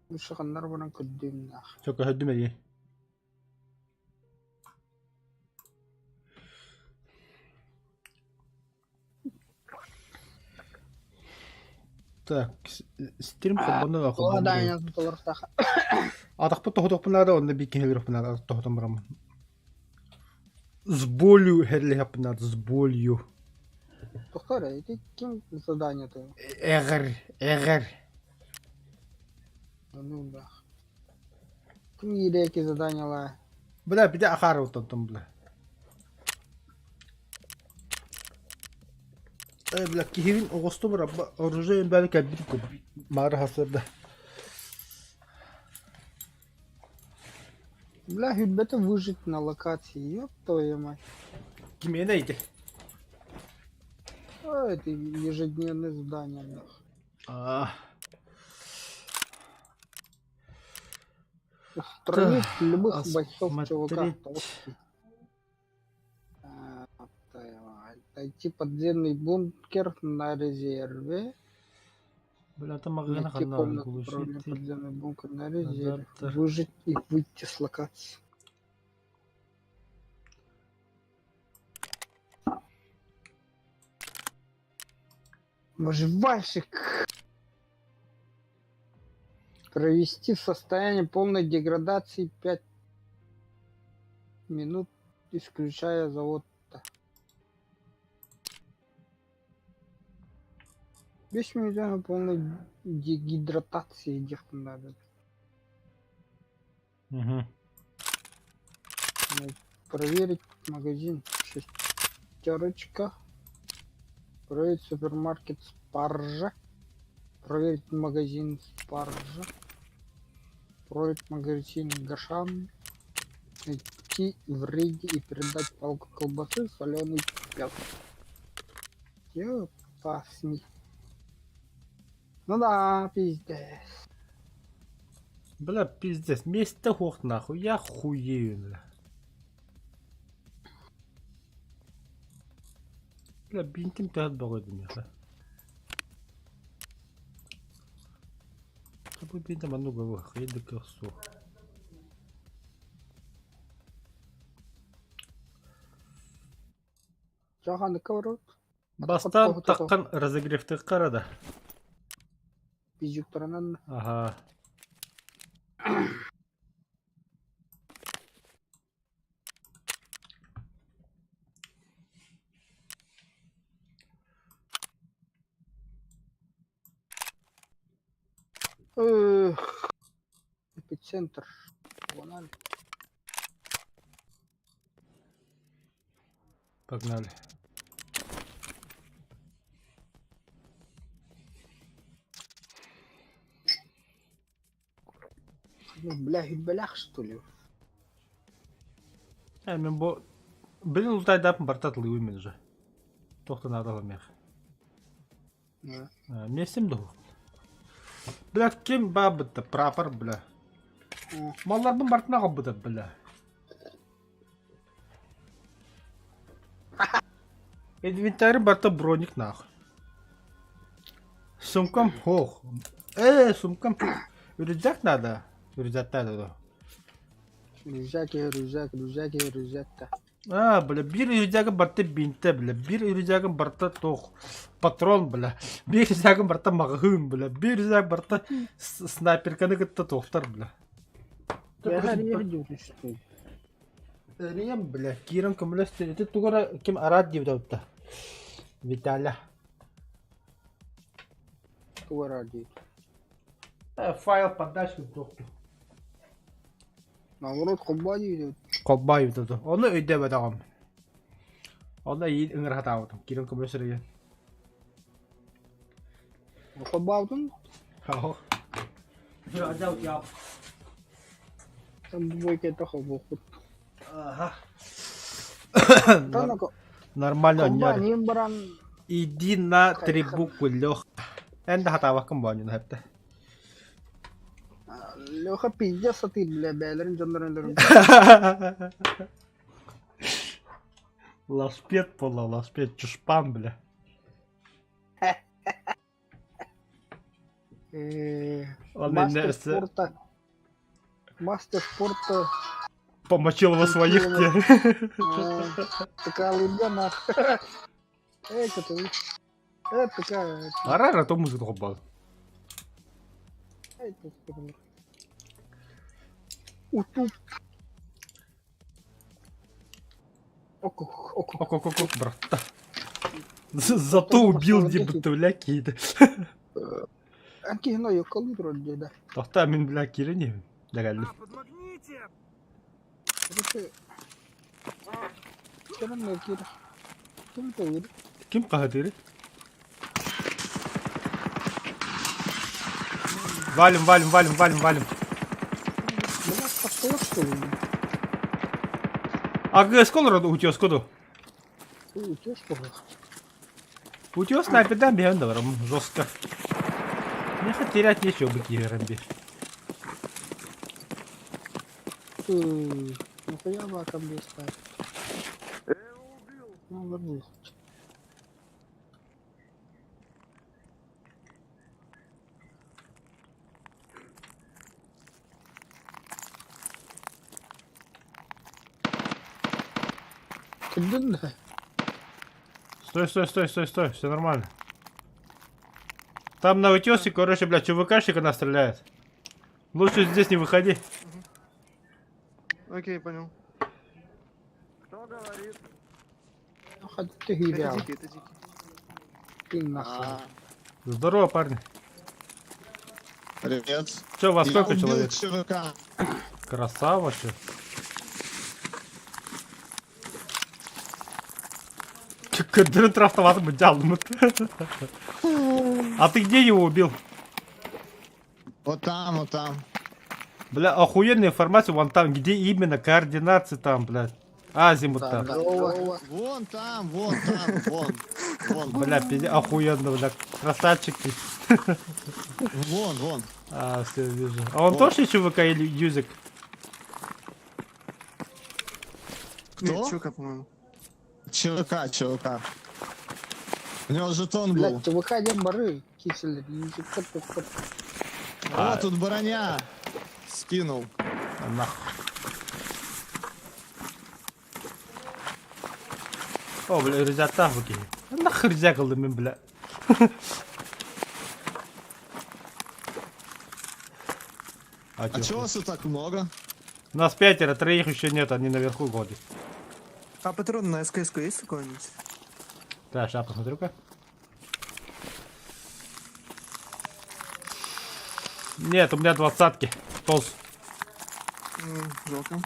Ушаханнар баран көрдүөмнээх. Чө көһөрдүм эйи. Так, стрим холбонно Туох холбонно. даайнас толорохтоох. Атахпыт тоһутуохпун наада, онно биир киһи өлөрүөхпүн наада, тоһутан бараммын. С болью хэрлиһэппин наада, с болью. Тохтор, ити ким задание-то? Эҕэр, эҕэр. Ну да. Ким иирээки заданиелаа? Бля, бите ахаар утаттым, бля. Э, бля, киһибин оҕусту барабба, оружие бары кэлбит курдук. Маара хасырда. Бля, ребята выжить на локации, ёб твою мать. Кимиэнэ ити? А, это ежедневное задание, нах. А, Устранить любых бойцов ЧВК. осмотреть. Толстый. А, твою Найти подземный бункер на резерве. Бля, там маҕаһыына Найти ханна комнату управления глушитель. подземный бункер на резерве. Адаптер. Выжить и выйти с локации. Выживальщик! Провести в состоянии полной деградации 5 минут, исключая завод. 5 минут полной дегидратации диэхтэн Мгм. Проверить магазин шестерочка. Проверить супермаркет Спаржа. Проверить магазин Спаржа. Проверить магазин Гашан. Найти в рейде и передать палку колбасы соленый пес. Ёпасни. Ну да, пиздец. Бля, пиздец, миэстэ суох нахуй, я хуею, бля. Бля, бинтим төһө бөҕө миэхэ. Бу бинтэ маннык хайдык суох. Чаханыкка барабыт. Бастаан таххан разогревтыахха эрэ да. Пиздюктарынан Аһаа. Эх, эпицентр. Погнали. Погнали. Ну, бля, блях, что ли? Э, мен бу билин ултайдааппын барта тылыыбын мин уже. Туох да наада миэхэ. Да. Миэстэм да суох. Бля, ким баабыта прапор, бля. Малларбын бартын аҕалбыта, бля. Инвентарь барта броник нах. Сумкам хох. Э, сумкам рюкзак надо. Рюкзак надо. Рюкзак, рюкзак, рюкзак, рюкзак да. Аа, бля, биир рюкзагым барта бинтэ, бля, биир рюкзагым барта туох патрон, бля, биир рюкзагым барта маҕаһыын, бля, биир рюкзак барта снайперканы кытта туохтар, бля. Эрийэн, бля, киирэн көмөлөс ити тугу эрэ ким араат диэбитэ бутта. Виталя. Тугу араат диэбит? Файл подачки туохту. Наоборот, холбоо диэбит. Холбоо эбит ото. Ону өйдөөбөтөҕүм. Онно иин ыҥыра сатаабытым. Киирэн көмө сиригин. Холбообутун? Аһо. Там двойка холбоохпут. Аха. Тана Нормально Холбоо онньор. ним баран Иди на три буквы, Лех. Эн да хатаабаккын боонньуну хэптэ. Леха пиздец сатыыр бля бээлэрин дьоннорун өлөрүн. Ласпет буолла, ласпет, чушпан, бля. Ол Мастер иннэ спорта. Мастер спорта. Помочил его своих те. Такая лыбя нах. Эй, это такая. Арара то музыка хоббал. Утуп. Ок, ок, ок, ок, ок, брат. Зато убил дебутовля кейді. Анкино йоколы вроде, да. Тоқта, мен, бля, кирени. Дәгәлі. Подмогните! Короче, кем кир? Кем ты? Ким қағытыры? Валим, валим, валим, валим, валим. Бля, пошел что ли? А сколько утес куду? Утес что ли? Утес на педан беган жестко. Не хоть терять нечего быки рамби. Ты, нахуя вакам без ставить? Ну, вернись. Куда? Стой, стой, стой, стой, стой, все нормально. Там на утесе, короче, бля, ЧВКшник она стреляет. Лучше здесь не выходи. Окей, понял. Кто говорит? Ну, хоть ты Это гилял. дикий, это дикий. Ты нахуй. Здорово, парни. Привет. Че, вас Я сколько убил человек? ЧВК. Красава, че. Кадрын автоматом дялмыт. А ты где его убил? Вот там, вот там. Бля, охуенная информация вон там, где именно координации там, блядь. Азимут там. Здорово. Вон там, вон там, вон. Вон, Бля, пизде, охуенно, бля, красавчик ты. вон, вон. А, все, вижу. А он Вот. тоже ЧВК или Юзик? Кто? Нет, ЧВК, по-моему. ЧВК, ЧВК. У него жетон был. Блядь, ЧВК не бары, кисель. О, тут броня. Скинул. А, нахуй. О, бля, рюкзактах выкинь. Нахуй рюкзак алдым мен, бля. А, А чего вас тут так много? Нас пятеро, троих еще нет, они наверху ходят. А патроны на СКС есть какой-нибудь? Так, сейчас посмотрю-ка. Нет, у меня двадцатки. Толс. Жалко.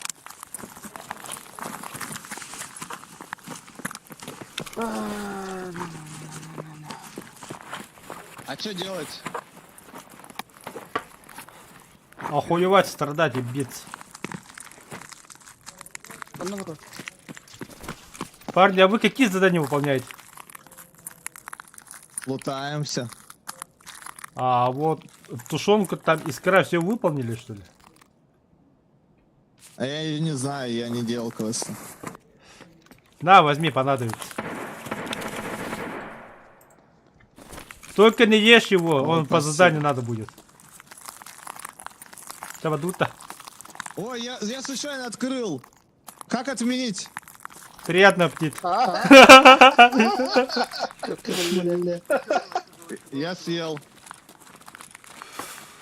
А что делать? Охуевать, страдать и биться. Парни, а вы какие задания выполняете? Лутаемся. А вот тушенку там искра все выполнили, что ли? А я не знаю, я не делал квесты. На, возьми, понадобится. Только не ешь его, он по спасибо. заданию надо будет. Чавадута. Ой, я случайно открыл. Как отменить? Приятного аппетита. Я съел.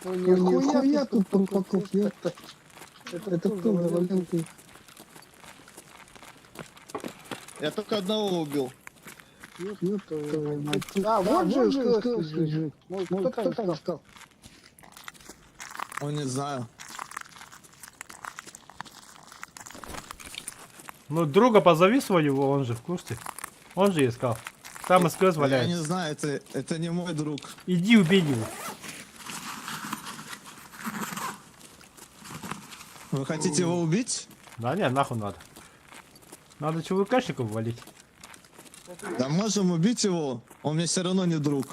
Ну нихуя тут упаков, ёпта. Это кто завалил ты? Я только одного убил. Ёб твою мать. А, вот же СКС лежит. Ну, кто там искал? Ой, не знаю. Ну, друга позови своего, он же в курсе. Он же искал. Там СКС Я не валяется. знаю, это не мой друг. Иди убей его. Вы хотите его убить? Да не, нахуй надо. Надо ЧВКшников валить. Да можем убить его. Он мне все равно не друг.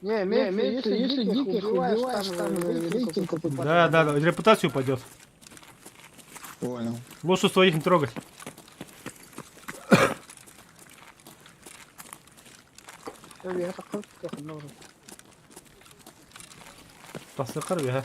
Не, имеется, если диких убиваешь, там рейтинг упадет. Да, репутацию упадет. Понял. Лучше своих не трогать. Я такой, как нужен. Тахсыаххар үөһэ.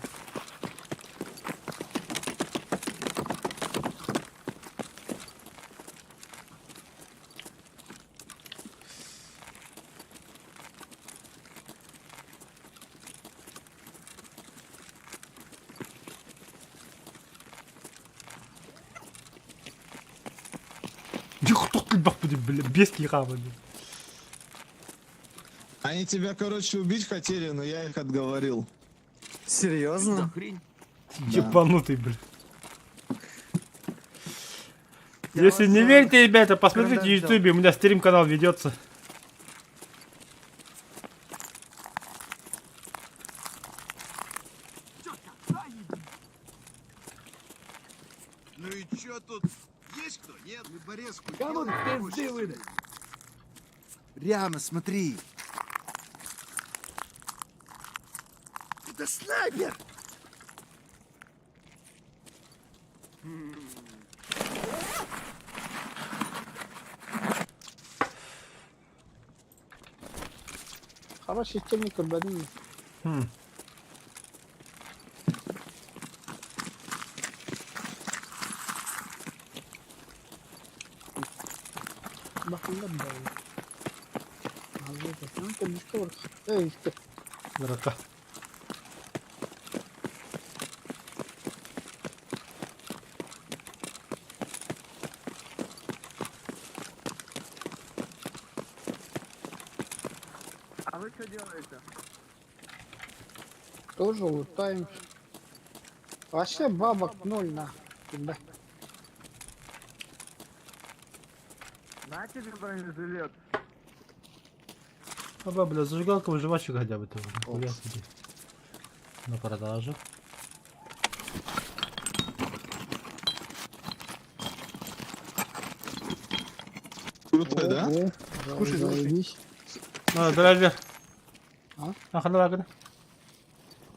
Без киһи Они тебя, короче, убить хотели, но я их отговорил. Серьезно? хрень. Ебанутый, блин. Я Если вас, не верите, ребята, посмотрите в карандаш взял. Ютубе, у меня стрим-канал ведется. Ну и чё тут? Есть кто? Нет? Хлеборезку Кому делай, пизды выдать? Прямо смотри. Это снайпер! Хороший системник көрбөтүм. Хм. Бахыллар да. Эй, işte. Дурака. А вы что делаете? Тоже лутаем. Вообще бабок ноль на. Да. На тебе бронежилет. Аба, бля, зажигалка выживальщик хотя бы тоже. Нихуя себе. На продажу. Круто, да? Кушай, слушай. Заебись. А, драйвер. А? Ахана лагана.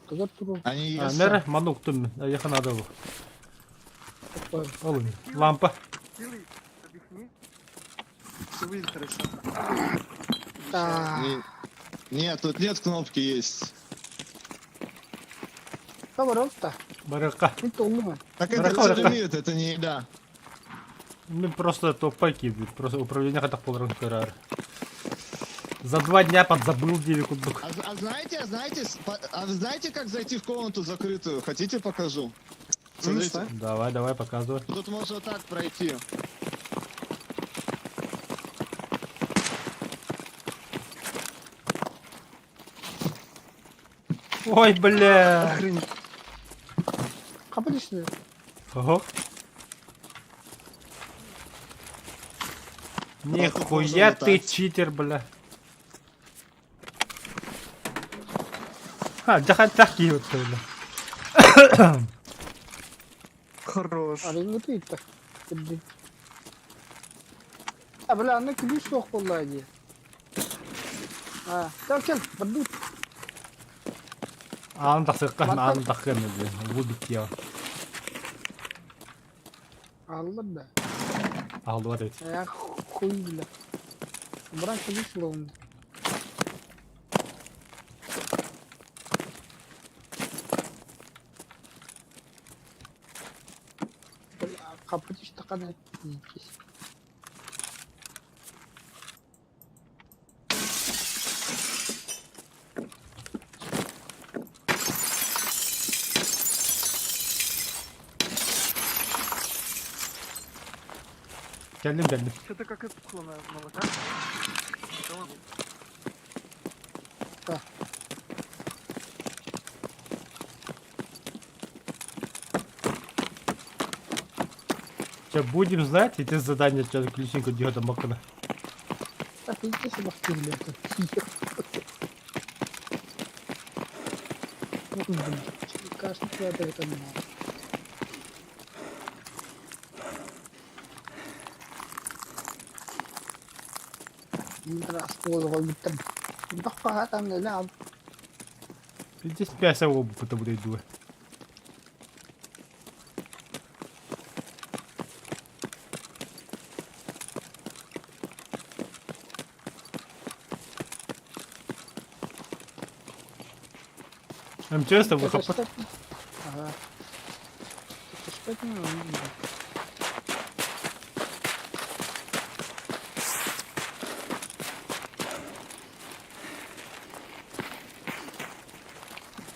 Куда туру? Они А, есть. Нера, манук тум, я надо было. Такое. Олуми. Лампа. Силы, объясни. Все будет хорошо. Да. Нет, тут нет кнопки есть. Поворот-то. Барака. Это умно. Так это Хорошо, хорошо. термит, это не еда. Ну просто топаки, просто управление хотя полран карар. За 2 дня подзабыл девику. А, знаете, а вы знаете, как зайти в комнату закрытую? Хотите, покажу? Ну, Смотрите, что? Давай, давай, показывай. тут можно так пройти. Ой, бля. Охренеть. Капричный. Ого. Нихуя ты читер, бля. А, да хоть такие вот, бля. Хорош. Арыгы так. А, бля, ну ключ суох буолла дии. А, кел кел, бардут. Аан тахсыкка, аан тахкын, бля. Выбить я. Алла да. Алдыва ведь. Я хуй, бля. Бран ключ ловно. Бля, капытыш такана. Geldim geldim. Что-то как это на локации. Сейчас будем знать, эти задания, сейчас ключинку делать макана. Так, иди сюда, бля. Ну, блин, кажется, это не надо. Здесь мясо обувь это будет иду. МЧС выхоппыт. Ага.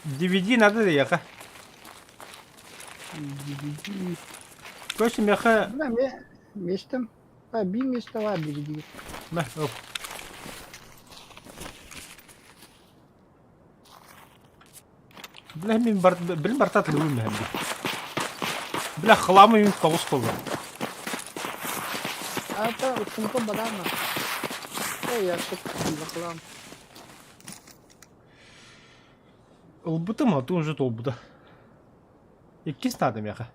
DVD надо яха. Короче, меха... Местом. А, би место DVD. Мэ, оп. Бля, мин бар, билим барта тылым мэ. Бля, хламы мин тоғыз қолы. А это сумка банана. Ой, я что-то хлам. Ылбытым, а ты уже толбута. Иккис надо меха.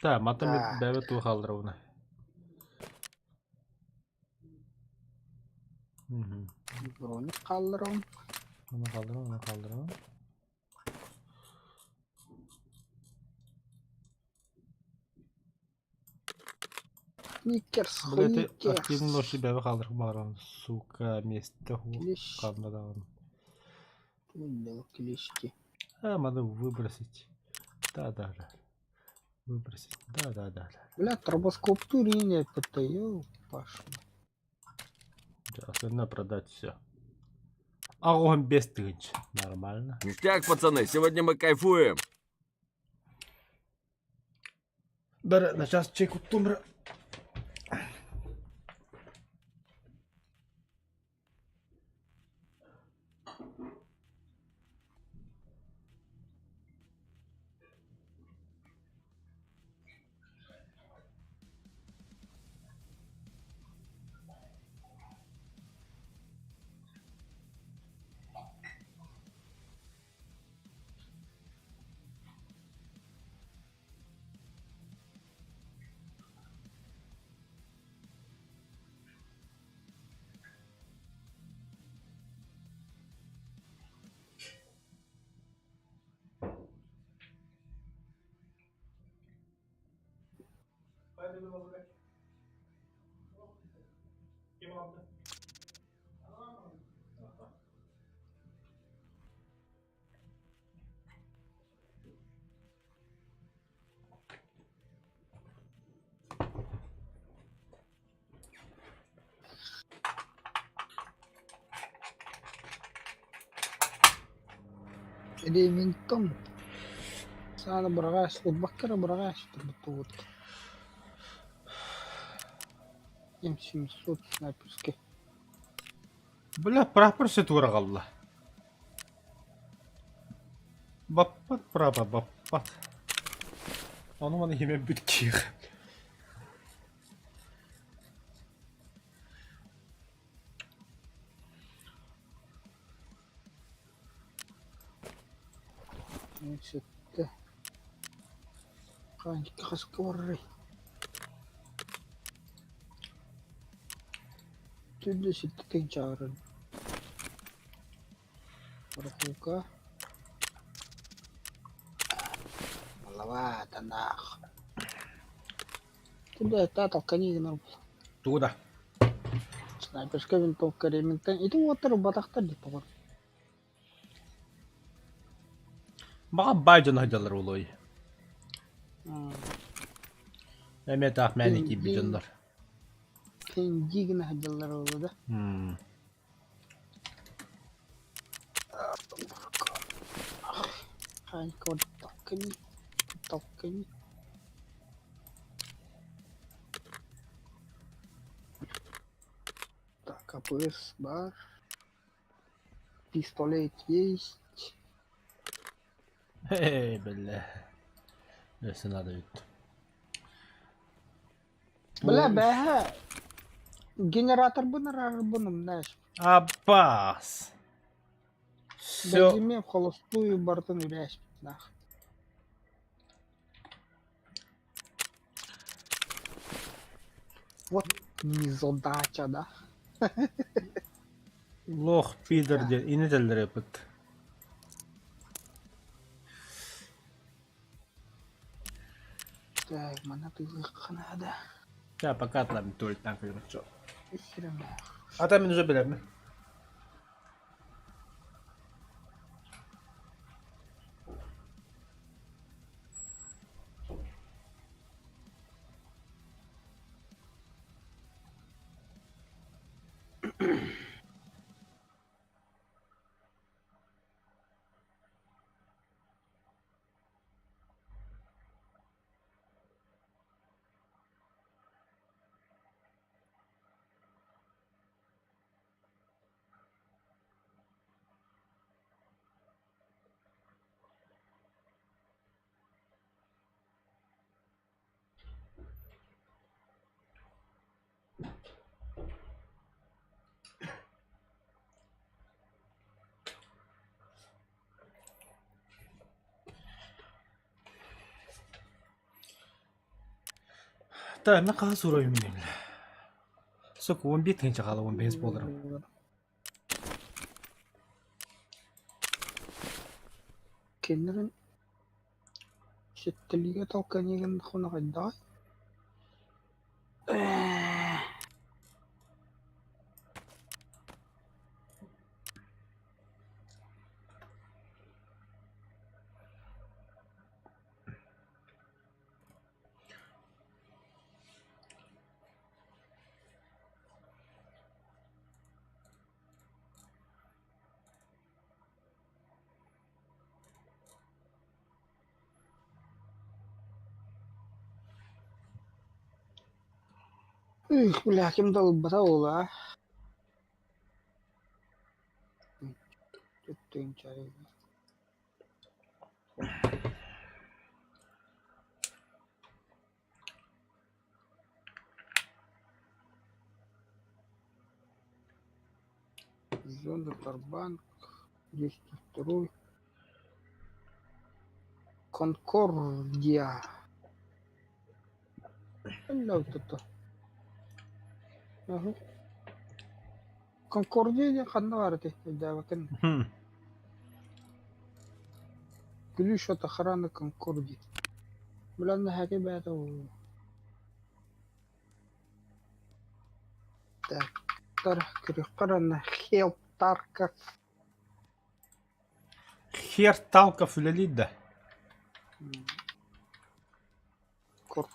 Да, матам бэбэ туу хаалларабына. Броник хаалларабын. Оны хаалларабын, оны хаалларабын. Сникерс, Бля, ты хникерс. активно ноши бэбэ хаалларабын баҕарабын. Сука, место Клещ. ханна даҕаны. Клещи. А, надо выбросить. Да, да, да. Выбросить. Да, да, да, да. Бля, тробоскоптур нет, это ё, Паша. Да, остальное продать все. Огонь без тысяч. Нормально. Ништяк, пацаны, сегодня мы кайфуем. Бәрі, на час чек уттум, бра. Ремингтон. Сааны быраҕааш, утбакка эрэ быраҕааш турбут М700 снайперский. Бля, прапор все тура Баппат прапор, баппат. Ону маны химе бүт киэх. Сэттэ. Хаанчыкка хаска барарый? Түллэ ситтэ тыынчааран. Барахолка. Маловато нах. Туда та толкани гынар буолла. Туда. Снайперская винтовка Ремингтон. Ити уоттар убатахтар дип бар. Маҕа баай дьон сылдьаллар буолуой. Эмиэ таах мээнэ киирбит дьоннор. Пенди гына сылдьаллар буолуо да. Хаанька толкани, толкани. Так, АПС бар. Пистолет есть. Эй, бля. Өссө надо бүт. Бля, бэһэ. Генератор бун знаешь. Аббас. Все. Бэйдиме в холостую бартын үрээш нах. Вот незадача, да? Лох пидор диэн ини этэллэр эбит. Так, манна тыылыахха наада. Ча, пока атлам туалеттан кэлбит. Исирим. Ата мин уже билэммин. Так, мен хаһыс уровень бля. Сука, 11 тыһыынча хаала 15 буоларым. Кинилэрин сэттэлиигэ толканигын хунаҕайдаҕай Эх, бля, ким да ылбата буолуо Зондербанк, 202. Конкордия. Ханна вот это? Ага. Конкордия диэн ханна баар этэй? Өйдөөбөккүн. Ключ от охраны Конкордии. Бля, наһаа бэйэтэ буолуо. Так, Күрүххэ Хелп Тарков. Хер Талков үлэлиир да? Кур.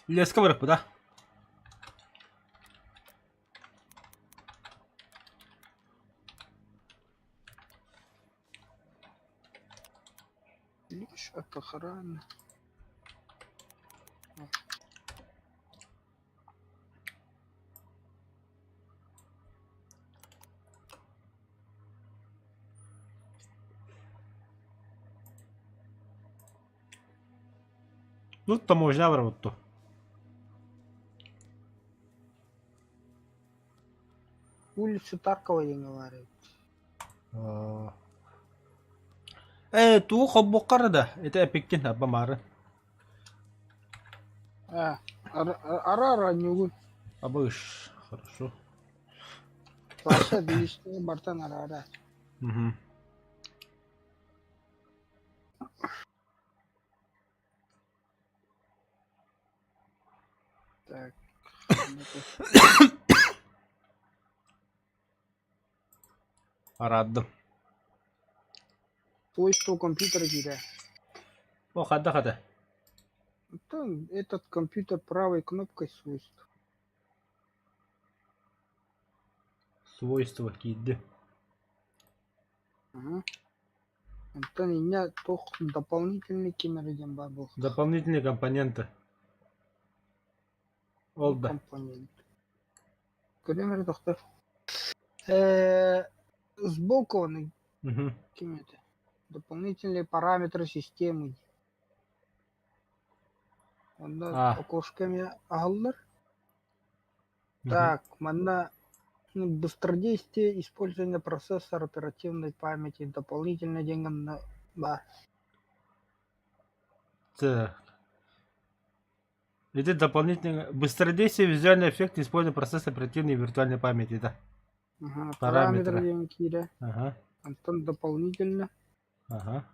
Леска барыппыт а? Ключ от охраны. Ну, таможня барбыт дуо? Улица Таркова диэҥҥэ баар эбит. Ээ, тугу холбуоххара да, ити эпиккин абба маары. А, ара-ара ньугун. Абыш, хорошо. Паша билистиҥи бартан араара. Угу. Так. Араардым. Свойства компьютера киирэ. О, хадда хата. Оттон этот компьютер правой кнопкой свойств. Свойства киирди. Ага. Онтон инньэ туох дополнительный ким эрэ диэн баар буолуохтаах. Дополнительные компоненты. Ол да. Компонент. Көрүөм эрэ тохтор. Сбоку он ким это? Дополнительные параметры системы. Онно окошко эмиэ аһыллар. Так, манна быстродействие использование процессора оперативной памяти дополнительно диэн гынна баар. Так. Ити дополнительный быстродействие визуальный эффект используя процесс оперативной и виртуальной памяти, да. Ага, Параметры. параметры диэн киирэ. Ага, Онтон дополнительно ага,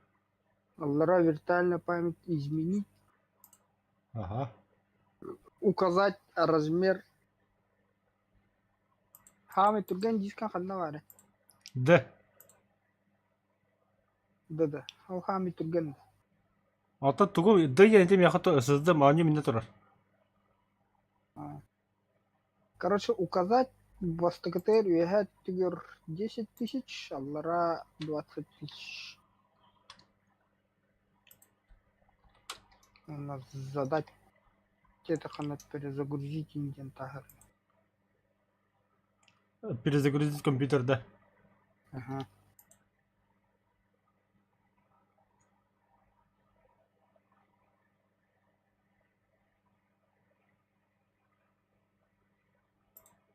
аллара виртуальная память изменить, ага. указать размер. Хаамай түргэн диска ханна баарый? Д. Да-да, ол хаамай түргэн. Оттон тугу Д диэн ити миэхэ сызды моонньу миннэ турар. Короче, указать бастакытыгар үөһээ өттүгэр 10 000, аллара 20 000. Уонна задать где-то перезагрузить диэн таһар. Перезагрузить компьютер, да. Ага.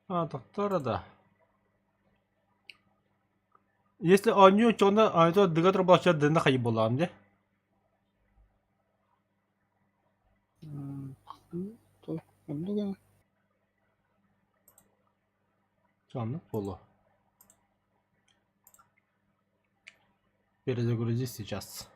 А, доктора, да. Если оонньуу чоно оонньуу дыга турбача дына хайы буолаам дии. То, оннук. Оннук буолуо. Перезагрузить сейчас.